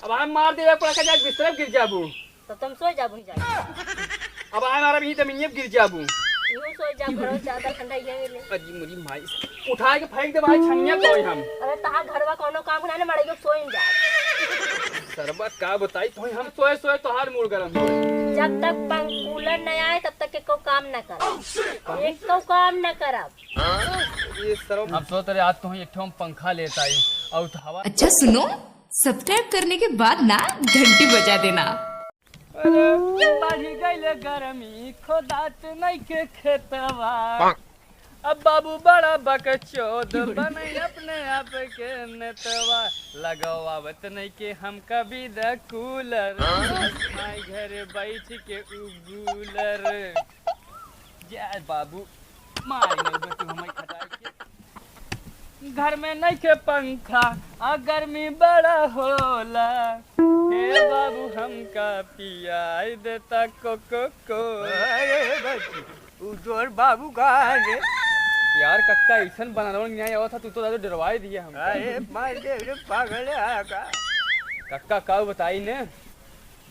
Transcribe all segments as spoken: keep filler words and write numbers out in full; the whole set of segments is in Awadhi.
अब हम मार देबे, पड़का जाके बिस्तरे पे गिर जाबू। तब तुम सोए जाबू ही जाके। अब हम मारब ही जमीनिये पे गिर जाबू। यूं सोए जाबू, घरों चादर ठंडा ये मिले। अजी मुरी माई, उठाए के फेंक दे भाई, छनिया तोय हम। अरे तहार घरवा कौनो काम ना, ना मड़ाइयो सोइन जा। सरबत का बताई तोय हम, सोए सोए तोहार मूड गरम हो। जब तक पंख कूलर न आए तब तक एको काम न करब, एको काम न करब। ये सरवा, हम सोच रहे आज तोहई एक ठो हम पंखा लेत आई और हवा। अच्छा सुनो, सब्सक्राइब करने के बाद ना घंटी बजा देना। अरे, बढ़ी गइले गरमी, खोदात नइखे खेतवा। अब बाबू बड़ा बकचोद बने अपने आप के नेतवा। लगवावत नइखे हम कभी द कूलर, माई घरे बैठ के उगूलर। जय बाबू, माई नहीं बतू हमें खटाई के। घर में नइखे पंखा, आ गर्मी बड़ा होला। हे बाबू, हमका पियाई देता कोको कोला। अरे बच्ची, उ तोर बाबू कहाँ है रे? यार कक्का, ऐसन बनावन नहीं आया था, तू तो दादा डरवाई दिया हमका। अरे मार दे रे, पागल है का? कक्का, का बताई ने?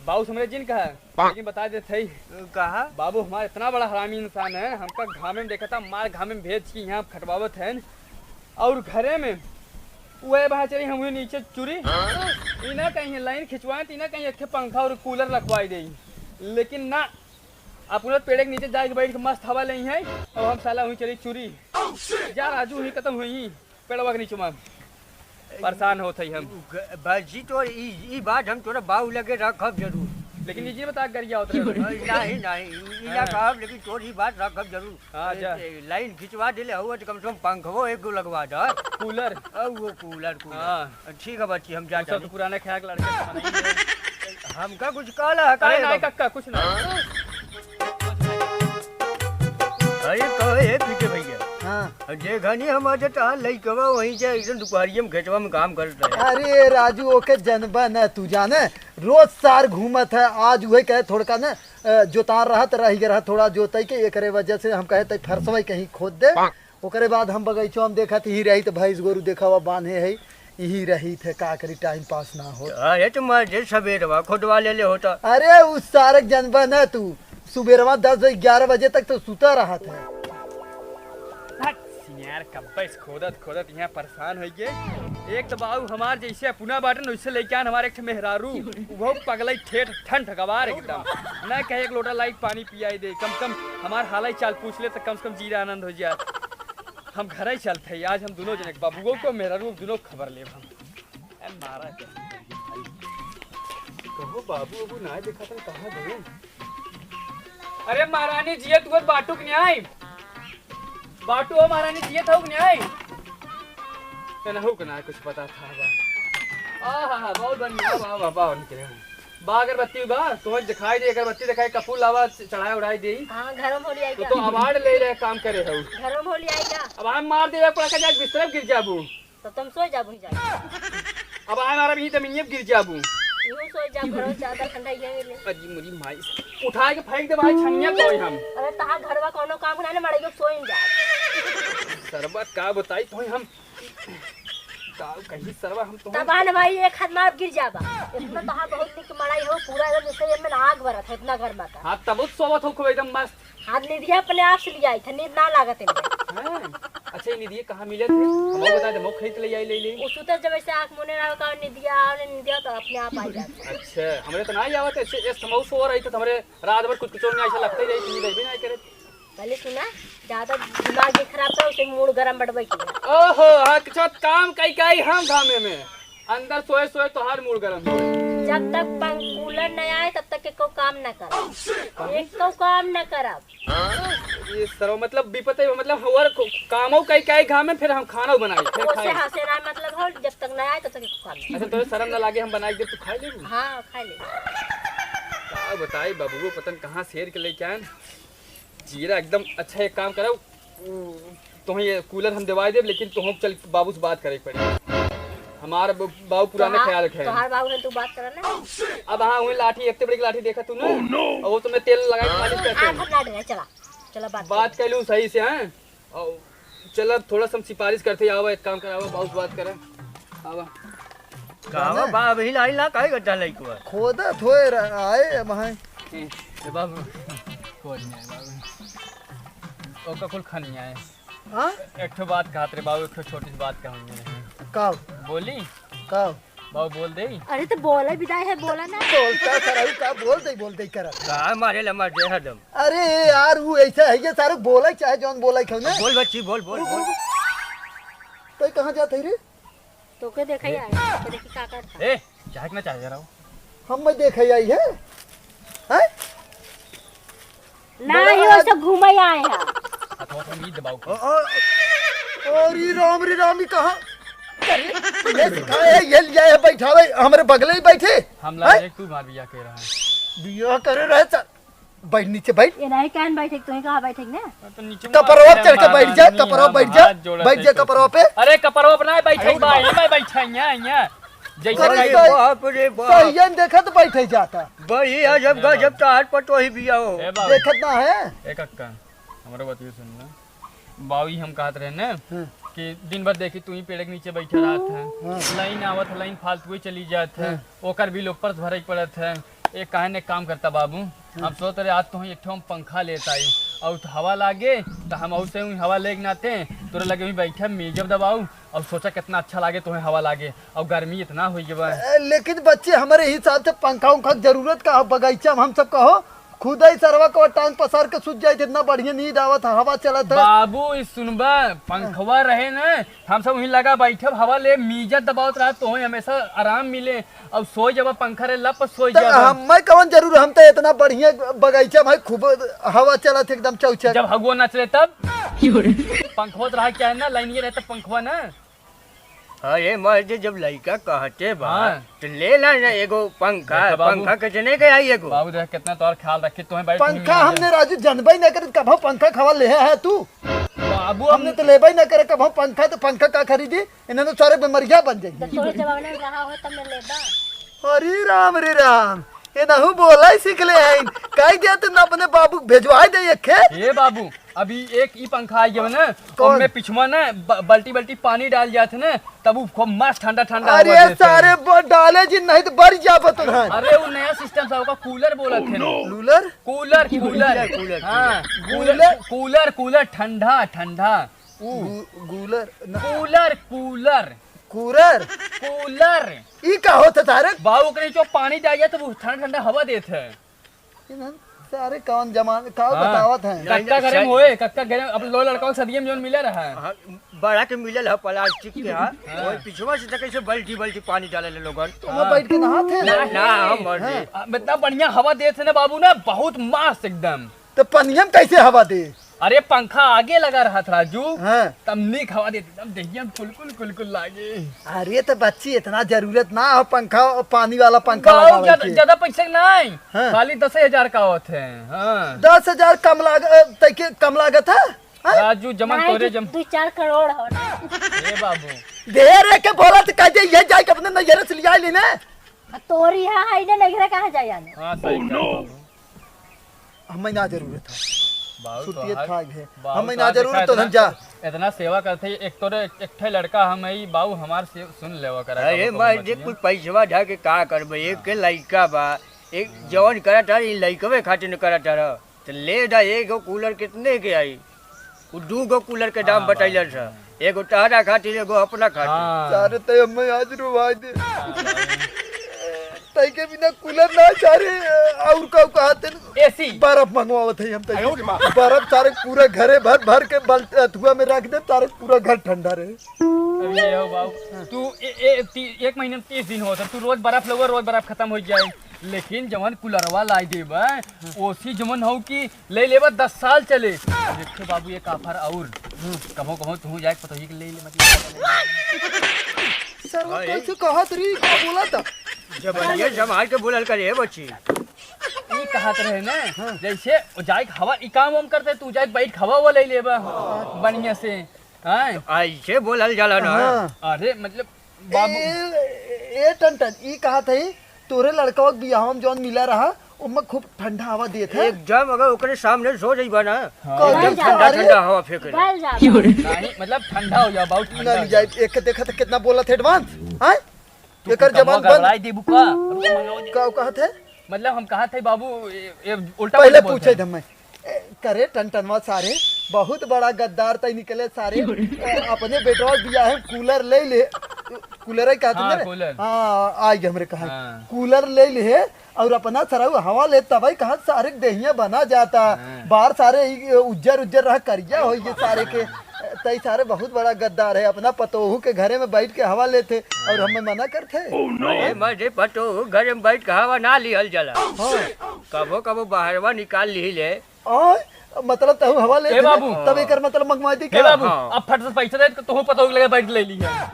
बाबू समझे जिन कहा, लेकिन बता देत हई। कहा? बाबू हमार इतना बड़ा हरामी इंसान है, हमका घामे में देखता, मार घामे में भेज के यहाँ खटवावत है। और घरे में उहे बहा चली, हम हुई नीचे चुरी। ई ना कहीं लाइन खिंचवाए, तो ई ना कहीं एक ठे पंखा और कूलर लगवाई दे, लेकिन ना, अपने पेड़े के नीचे जाके बैठ के मस्त हवा लेई है, और हम साला हुई चली चुरी। जा राजू, हुई खत्म हुई। पेड़वा के नीचे में परेशान होत हई हम। ग-, बाजी तोर ई, ई बात हम तोरा बाऊ लगे रखब जरूर। लेकिन ई जी बता गरिया होत रहे। नहीं, नहीं, ई ना हाँ। कहब, लेकिन तोर ई बात रखब जरूर। हाँ, ए, जा। ए, लाइन खिंचवा देले हउआ तो कम से कम पंखवो एक गो लगवा दे। कूलर। अब वो कूलर, कूलर। हाँ। ठीक है बच्ची, हम वो जाता सब तो नहीं। पुराने ख्याल के लड़के बनाई हैं। हमका कुछ कहला है, अरे काहे नहीं बाबू? कक्का, कुछ नहीं। अरे कहो, ए पीके भैया। हाँ। जे घनी हम आज तहार लइकवा वहीं जे एकदम दुपहरिया में खेतवा में काम करत रहे। अरे राजू, ओके जनबा न तू जाने, रोज सार घूमत है, आज उहे कहे थोड़का न, अ, जोतार रहत, रहि गए रहत, थोड़ा जोतई के, एकरे वजह से हम कहे तई फरसवई कहीं खोद दे। ओकरे बाद हम बगीचवा में देखत ही रही त भैंस गोरू देखा हुआ बांधे है, यही रही थे, का करी, टाइम पास ना हो। अरे तो मर्दे सबेरवा खोदवा ले ले होता। अरे उस सारक जनबा ना तू, सुबेरवा दस बजे, ग्यारह बजे तक तो सुता रहत है। हट, सियार कब्बे से खोदत खोदत यहाँ परेशान हो गए। एक तो बाबू हमार जैसे अपना बाटन वैसे लेके आन हमारे एक ठे मेहरारू, वो पगलाई ठेठ ठंड गवार एकदम। ना कहे एक लोटा लाइट पानी पियाई दे, कम से कम हमार हालचाल पूछ ले तो कम से कम जीरा आनंद हो जाए। हम घरे चलत हई, आज हम दुनो जने, बबुओ को, मेहरारू, दुनो खबर लेब हम। ए, मारा के। कहो बाबू, अबू ना देखा तन कहाँ गए? अरे महारानी जियत हुए बाटू के न्याय। बाटू हो महारानी जियत हो के न्याय। ए, ना हो के ना कुछ पता था बा। आहा, बहुत बढ़िया, वाह, वाह, वाह, निकले हो। बा अगरबत्ती बा, तुम्हें दिखाई दे, अगरबत्ती दिखाई, कपूर लावा, चढ़ाई उढ़ाई दे। हाँ, घरों में होली आई तो, क्या? तो अवार्ड ले रहे काम करे हो। घरों में होली आई क्या? अब हम मार दे, पड़का जाके बिस्तर में गिर जाबू। तो तुम सोए जाबू ही जाके। अब हम मारब ही जमीनिये पे गिर जाबू। यूं सोए जाबू, घरों चादर ठंडा ये मिले। अजी मुरी माई, उठाए के फेंक दे भाई, छनिया तोय हम। अरे तहार घरवा कोनो काम ना, ना मड़ाइयो सोइन जा। सरबत का बताई तोय हम। का कही सरवा हम तो। तब आन भाई एक हाथ मार गिर जाबा। इतना तहार बहुत निक मड़ाई हो, पूरा एकदम जैसे ये में आग बरत है, इतना गर्मा था। हाँ, तब सोवत हो खूब एकदम मस्त। हाँ, निदिया अपने आप से लिया आई था, नींद ना लागत इनमें। हाँ। अच्छा, ये निदिया कहाँ मिले थे? हमको बता दे, मौक खरीद ले आई, ले ले। वो सुते जब ऐसे आँख मुने रहा का निदिया, और निदिया तो अपने आप आ जाता। अच्छा, हमरे तो ना ही आवत, ऐसे, ऐसे हम सो रही थे, तो हमरे रात भर कुछ कुछ में ऐसा लगते ही रही, नींद भी ना करे। पहले सुना, ज्यादा दिमाग ये खराब था, उसे मूड गरम बढ़वे की। ओहो, हाँ, कुछ काम कई कई हम घामे में। अंदर सोए सोए तोहार मूड गरम हो। जब तक पंख कूलर न आए, तब तक एको काम न करब। एको काम न करब। ये सरवा मतलब विपत है, मतलब हमार को-, कामो कई कई घामे, फिर हम खाना बनाई, फिर ओसे खाई। हंसे ना मतलब हो, जब तक न आए, तब तक एको काम न। अच्छा, तोहे शर्म न लागे, हम बनाई दे, तू खाई लेबू? हाँ, खाई ले। का बताई, बबुओ पतन कहाँ से हेर के लेके आन। जीरा एकदम अच्छा, एक काम करब, उ, तोहें ये कूलर हम देवाई देब, लेकिन तोहें चल बाबू से बात करे के पड़ी। हमार ब-, बाबू पुराने तोहार, ख्याल रखे हैं। तोहार बाबू से तू बात करा ना। अब हाँ, वही लाठी, इतने बड़ी लाठी देखा तू ना? Oh, no! और वो तो मैं तेल लगा के मालिश करते आज हैं। हम ना डरे, चला, चला बात बात करें। कर लूँ सही से, हैं? और चल, अब थोड़ा सा हम सिफारिश करते ही, आवा, एक काम कर, आवा, बाबू से बात करें, आवा। का बा, अबही लाई ना, काहे गड्ढा लइकवा? खोदत होए रहा, आए अब हैं। ए, ए बाबू, खोद नहीं आए बाबू। ओका कुल खानी आए। हाँ? एक ठो बात कहत रे बाबू, एक ठो छोटी सी बात कहूँगी। का? बोली? का? बाबू बोल दे। अरे तो बोला विदाई है, बोला ना। बोलता सरऊ का बोल दे, बोल दे करत। का मारे ला मार दे हरदम। अरे यार, वो ऐसा है ये सारे बोला चाहे जौन बोला क्यों ना? बोल बच्ची, बोल, बोल, रुक, बोल। रुक। तो कहाँ जात है रे? तोके देखा ही आया, तोके देखी का करता। ए, चाहे कि ना चाहे जरा। हम मैं देखे आई है? हैं? ना, बड़ा ये आज सब घूमे आए हैं। हाथवा पर नहीं दबाओ। अ, अ, अरे राम रे राम, ई कहाँ? अरे, ये सिखाए है, ये लिया है, बैठावे, हमरे बगले ही बैठे। हम हैं? लागे तू मार बिया के रहा है। बिया करे रहे सर। बैठ नीचे, बैठ। ये नहीं, कान बैठे, तोहे कहाँ बैठे ने? हाँ, तो नीचे कपरवा पे चढ़ के बैठ जा, कपरवा बैठ जा, हाथ जोड़त बैठ जा है तो। कपरवा पे। अरे, कपरवा पे ना बैठे, अरे, बा, ये मैं बैठा, यहाँ, यहाँ। जैसे अरे, कहीं सही, बाप रे बाप। सही है, देखत बैठे जाता। भाई, अजब गजब तो हाथ पर तो ही बिया हो। ए बाबू। देखत ना है। ए कक्का, हमरो बतिया सुन ना। बाबू, ई हम कहत रहे ना हाँ। कि दिन भर देखी तू ही पेड़ के नीचे बैठा रहत है। हाँ। लाइन आवत है, लाइन फालतू ही चली जात है। हाँ। ओकर बिल ऊपर से भरे के पड़त है। एक काहे ने काम करता बाबू, हम सोच रहे आज तोहे एक ठो हम पंखा लेत आई, और हवा लागे तो हम और से हवा लेके नाते तोरे लगे भी बैठे मेजब दबाऊ और सोचा कितना अच्छा लागे तोहे हवा लागे, और गर्मी इतना होई गवा। ए, लेकिन बच्चे, हमारे हिसाब से पंखा उंखा के जरूरत का हो? बगीचा में हम सब कहो खुद ही सरवा को टांग पसार के सुत जाए, इतना बढ़िया नींद आवत है, हवा चलत है। बाबू, ई सुनबा, पंखवा रहे ना, हम सब वहीं लगा बैठब, हवा ले, मीजत दबावत रहा, तोहे हमेशा आराम मिले। अब सोई जाबा, पंखा रे लप सोई त जाबा। हम्मे कवन जरूर, हम त इतना बढ़िया बगीचा में खूब हवा चलत एकदम चौचक। जब हगुआ ना चले तब? पंखवा तो रहा क्या है ना, लाइन ये रहता पंखवा ना। अरे मर्द, जब लइका कहते बा, हाँ। त ले ला ना एगो पंखा। देखा बाबू। पंखा के जने के आई एगो। बाबू देख कितना तोर ख्याल रखे, तुम्हें बैठ पंखा हमने राजू जनबे ना करे, कभो पंखा खवा ले है तू? बाबू हमने हमने तो लेबे ना करे कभो पंखा, तो पंखा का खरीदी? इन्हें तो सारे बीमरिया बन जाई। तो तोर जमाना में रहा हो तब न लेबा। अरे राम रे राम, ये नहु बोला ही सीख ले हैं। कह दिया तू ना अपने बाबू के भेजवाए दे एक खे। ए बाबू, अभी एक ई पंखा आई गया ना, कौन? ओमे पिछुआ ना ब-, बाल्टी बाल्टी पानी डाल जात है ना, तब वो खूब मस्त ठंडा ठंडा हवा अरे देत है। सारे ब-, डाले जी नहीं तो बढ़ जाबो तो है। अरे वो नया सिस्टम सा होगा, कूलर बोलत है ना। लूलर? कूलर, कूलर। कूलर, कूलर, हाँ, कूलर। कूलर, कूलर, कूलर, ठंडा, ठंडा। ऊ। गू-, गूलर, ना। कूलर, कूलर। कूलर? कूलर। ई का होत है तारक? बाबू ओकरे जो पानी डाल जाए तो वो ठंडा ठंडा हवा देत है। इन्हन सारे कौन जमान, का हाँ। बतावत हैं? कक्का घरे में होए, कक्का घरे में, अब लो लड़का के सदिये में जौन मिले रहा है। हाँ, बड़ा के मिलल है प्लास्टिक के, हाँ। हाँ। वही पिछवा से तक ऐसे बाल्टी बाल्टी पानी डाले ले लोगन। तो वहाँ हाँ। बैठ के नहात है? ना, ना, हम मर हाँ। गए। आ, इतना बढ़िया हवा देत है ना बाबू ना, बहुत मस्त एकदम। तो पनिया में कैसे हवा दे? अरे पंखा आगे लगा रहत राजू, हाँ। तब नीक हवा देत, एकदम देहिया में कुलकुल कुलकुल लागे। अरे तो बच्ची इतना जरूरत ना हो पंखा, पानी वाला पंखा बाबू लगावे ज्यादा, के। ज्यादा पैसे के नहीं, हाँ। खाली दस हजार का होत है। हाँ। दस हजार कम लाग-, अ, तैके कम लागत है? हाँ? राजू जमन नहीं, तोरे दू, जम दू चार करोड़ हो ना। ए बाबू। ढेर है के बोला तो कह दे, ये जाए के अपने नैहरे से लिया लेने। आ, तोरी यहाँ है ना, नैहरे कहाँ जाए आने? हाँ, सही कहा बाबू। हमें ना जरूरत है। बाबू, सुतिए तोहार, था है। बाबू, हमें ना तोहार जरूरत देखा तो इतना, हम जा। इतना सेवा करते ही, एक तोरे, एक ठे लड़का हम है, बाबू हमार से सुन लेवा करा, अरे बाबू, मार मत दे, लिया। कुछ पैसवा ढा के का करबे? एक के लइका बा, एक जवन करत है, ई लइकवे खातिर न करत है। तो ले जा, एगो कूलर कितने के आई? वो दू गो कूलर के दाम हाँ, बताइलन बाबू। सा, एगो तहरा खातिर, एगो अपना खातिर। हाँ। सारे तय हमें आज रुवाई दे। हाँ, बाबू। तई के बिना कूलर ना सारे, और का कहते न? एसी। बर्फ मंगवावत है हम तई। आयो रे माँ। बर्फ सारे पूरा घरे भर भर के बल-, अथुआ में रख दे, सारे पूरा घर ठंडा रहे। अरे ये हो बाबू, तू ए, ए, ती, एक महीने में तीस दिन होत है, तू रोज बर्फ लगवा, रोज बर्फ खत्म हो जाए, लेकिन जवन कूलरवा लाई देबा, ओसी जवन हो कि ले लेबा दस साल चले। देखे बाबू, एक offer और, कभो कभो तू जाए पतोही के ले ले, मतलब। सरवा हाँ, कैसे कहत रही, का बोला था? जब ये जमाल के बोलल करे, बच्ची। ई कहत रहे ना, हाँ। जैसे जाए हवा, ई काम वाम करते, तू जाए बैठ हवा वो ले लेबा, बढ़िया से। हाँ। ऐसे बोलल जाला ना। हाँ। अरे, मतलब, बाबू। ए, ए, टन टन, ई कहत है, तोरे लड़कवा के बियाह में जौन मिला रहा, ओमे खूब ठंडा हवा देत है। एकदम, अगर ओकरे सामने सो जइबा ना, हाँ। एकदम गल ठंडा, जाबा। ठंडा हवा फेंके। गल जाबा। नहीं, मतलब, ठंडा हो जाओ, बहुत ठंडा ना हो जाए। जाए। एक के देखा तो कितना बोलत है advance, हाँ? तू एकर कुछ जबान कमवा बंद। गड़बड़ाई देबू का? अब तू मंगाओ दे। का कहत है? मतलब हम कहत है बाबू, ए, ए, उल्टा पहले पुल्टा बोलत पूछे है। थे मैं। ए, करे टनटनवा सारे, बहुत बड़ा गद्दार तई निकले सारे। ए, अपने बेटवा बियाहे में कूलर ले ले, कूलर ही कहत हाँ, ना रे? कूलर। हाँ, आई हमरे कहा। हाँ। कूलर ले ले और अपना सरऊ हवा ले, तबई कहा सारे के देहिया बना जाता। हाँ। बाहर सारे ई उज्जर उज्जर रहा, करिया हो ये सारे के। तई सारे बहुत बड़ा गद्दार है, अपना पतोहू के घरे में बैठ के हवा लेते और हमें मना करते। अरे मजे पतोहू घरे में बैठ के हवा ना लिहल जाला। हाँ। कबो कबो बाहरवा निकाल लिहिले। और मतलब तहु हवा लेते ए बाबू। तब एकर मतलब मंगवा दी ए का? बाबू, हाँ। अब फट से पैसा दे तो तोहू पतोहू के लगे बैठ ले ली है।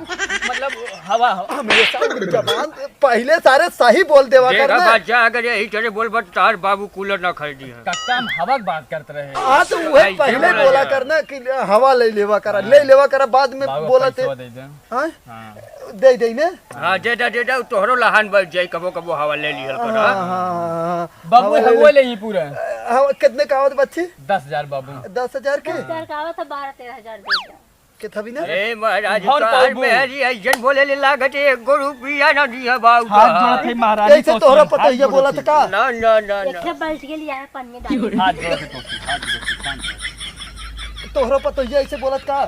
मतलब हवा हो। हमेशा जबान पहले सारे सही बोल देवा देखा करना। बच्चा, अगर यही तरह बोल बट तार बाबू कूलर ना खरीदी है। कक्का, हम हवा के बात करते रहे। हाँ, तो वह ऐसे पहले बोला बोला जाए। करना कि हवा ले लेवा करा, हाँ। ले लेवा करा, बाद में बाबू, बोला पैसवा थे। दे दे। हाँ? हाँ। दे दे ने? हाँ, दे दे, दे दे, तोहरो लहान बैठ जाई, कबो कबो हवा ले लिहल कर। हाँ, हाँ, हाँ, हाँ। बाबू, हवा ले हवा ले। ले ही पूरा। हवा कितने का आवत बच्ची? दस हजार बाबू। दस हजार के? दस हजार का आवत है, बारह तेरह हजार दे दे। के थबी ना? ए महाराज, और तोहार बाबू। मेहरी ऐसन बोले ले लागत है, एगो रुपया ना दिया बाबू हाथ तोहार। जोड़त है महाराज, ऐसे तो तोहरा सुन, पता हाथ ही है, जोड़त बोला है। था का? ना, ना, ना, ना। देखे बैठ के लिया है पन्नी डाल। हाथ जोड़त है तो, हाथ जोड़त है, शांत रह। तोहरा पता ही है, ऐसे बोलत का?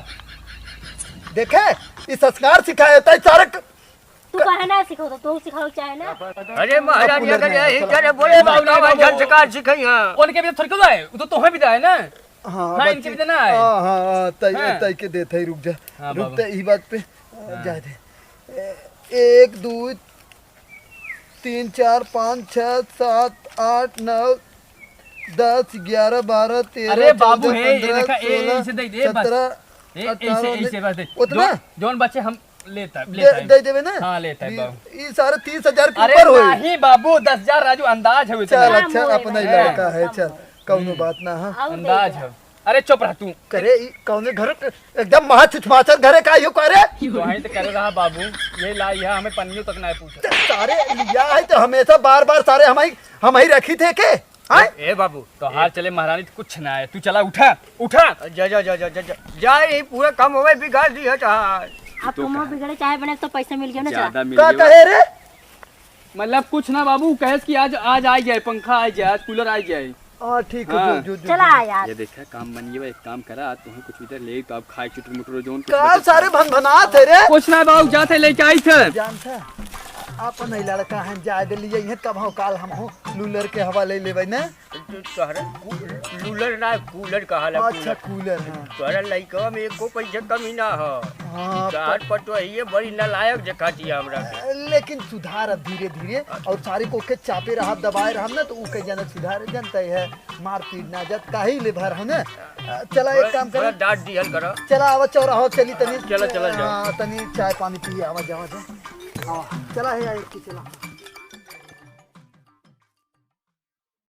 देखे, ई संस्कार सिखाए, तई सारे क-, तू काहे ना सिखाओ, तो तू सिखाओ चाहे ना। अरे महाराज, अब अगर यही करे बोले, ए बाबू, बाबू, नहीं, बाबू। संस्कार सिखाई, हाँ। उनके भी तो थोड़ी को जाए, वो तो तुम्हें भी जाए ना। हाँ, हाँ, बच्ची। इनके भी देना है। हाँ, हाँ, हाँ, तई, हाँ। तई के देत है, रुक जा। हाँ, रुक बाबू। तई, ई बात पे, हाँ। जा दे। ए-, एक, दो, तीन, चार, पाँच, छः, सात, आठ, नौ, दस, ग्यारह, बारह, तेरह, अरे बाबू, चौदह, हे, ये पन्द्रह, देखा, ए, सोलह, इसे दे दे, बस। सत्रह, ए, अठारह, ऐसे, उन्नीस। ऐसे बस दे। उतना? जो-, जौन बच्चे हम लेता, दे, लेता है। दे देबे ना? हाँ, लेता है बी-, बाबू। ई सारे तीस हजार के अरे ऊपर होई। नहीं बाबू, दस हजार राजू अंदाज है उतना। चल, हाँ, अच्छा, मोए अपना ही भाई। लड़का है, हाँ, चल, मोए। कौनो हम्म। बात ना है। और दे अंदाज दे। है। अरे चुप रह तू। करे, ई कौने घर के एकदम महा छुछमाचर घरे का यो करे? तो वहीं तो करे रहा बाबू, ये ला, यह हमें पन्नियों तक ना पूछे। सारे लिया है तो हमेशा बार-बार सारे हम ही, हम ही रखी थे के? आय? ए बाबू, तो हाल चले महारानी तो कुछ ना है, तू चला उठा, उठा। जा, जा, जा, जा, जा, जा। जा, ये पूरा काम होवे बिगाड़ दी है तहार। आप तो कमो बिगड़े चाहे बने तो पैसा मिल गया ना, ज्यादा चला। मिल का गया। कहे रे? मतलब कुछ ना बाबू, कहेस कि आज, आज आ जाए, पंखा आ जाए, आज कूलर आ जाए। हाँ, ठीक है, हाँ। जो, जो, जो, चला जो। यार। ये देखा, काम बन गया, एक काम करा, आज तुम्हें कुछ इधर ले, तो आप खाए चुटुर मुटुर जोन कुछ का बचे सारे खाए। भनभनात है रे? कुछ ना बाबू, जाते लेके आई थे। जानता, अपन ही लड़का है, जाए दे लिए, इहे कब हो काल हम हो, लूलर के हवा ले लेवे ना। तोहरा कू-, लूलर ना, कूलर कहाला, अच्छा, कूलर। कूलर, हाँ। तोहरा लइकवा में एको पैसा कमी ना हो। हाँ, तोहार पर पटोहिए बड़ी नालायक देखाती है हमरा के। लेकिन सुधार अब धीरे धीरे, और सारी को के चापे रहब, दबाए रहब ना, तो ऊ के जनक सुधार जनता है, मारपीट ना जत काहे ले भर है ना। चला, एक थोड़ा, काम थोड़ा करा। डांट दिहल करा। चला, आवा चौराहा चली तनी। चला, चला, जाओ। हाँ, तनी चाय पानी पिए, आवा, जावा, जा। हाँ, चला, हे, आए के चला।